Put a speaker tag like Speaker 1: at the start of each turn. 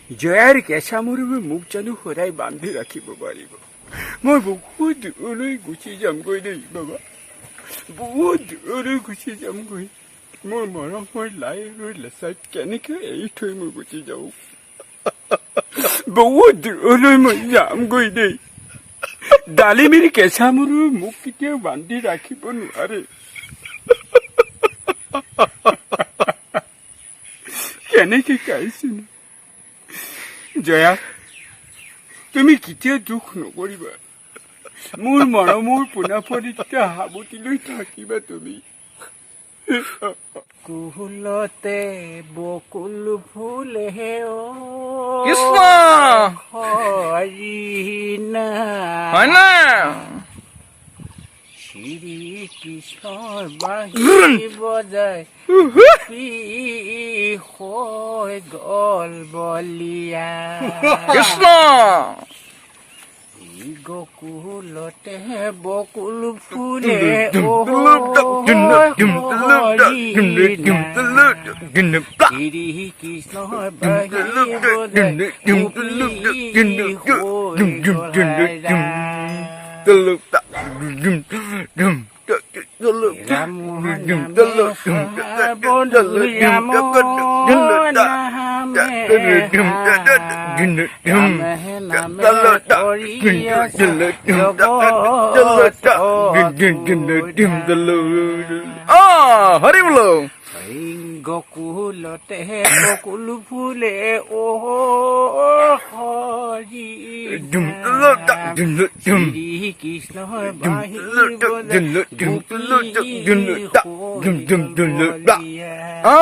Speaker 1: জয়াৰ কেঁচা মৰমে মোক জানো সদায় বান্ধি ৰাখিব পাৰিব? মই বহুত দূৰলৈ গুচি যামগৈ দেই বাবা, বহুত দূৰলৈ গুচি যামগৈ। মোৰ মৰমৰ লাই আৰু লেচাইক কেনেকৈ এৰি থৈ মই গুচি যাওঁ? বহুত দূৰলৈ মই যামগৈ দেই। ডালিমীৰ কেঁচা মৰমে মোক কেতিয়াও বান্ধি ৰাখিব নোৱাৰে। কেনেকে গাইছিলো! জয়া, তুমি কেতিয়াও দুখ নকৰিবা। মোৰ মৰমৰ পোনাপৰিতে সাৱটি লৈ থাকিবা তুমি।
Speaker 2: কুলতে বকুল ফুলে।
Speaker 3: কৃষ্ণ!
Speaker 2: হৰিনা।
Speaker 3: হয় না?
Speaker 2: শ্ৰী কৃষ্ণৰ বাঁহী বজাই হৈ গল বলিয়া।
Speaker 3: কৃষ্ণ!
Speaker 2: গকুলতে বকুল ফুলে। শ্ৰী কৃষ্ণৰ বাঁহী বজাই হৈ গল। ৰাম বন্ধু, ৰাম নামে, ৰাম নামে কৰি জগত।
Speaker 3: অ, হৰি বোলো।
Speaker 2: গকুলতে বকুল ফুলে, অ হৰি, শ্ৰী কৃষ্ণৰ বাঁহী বজাই।
Speaker 3: অ।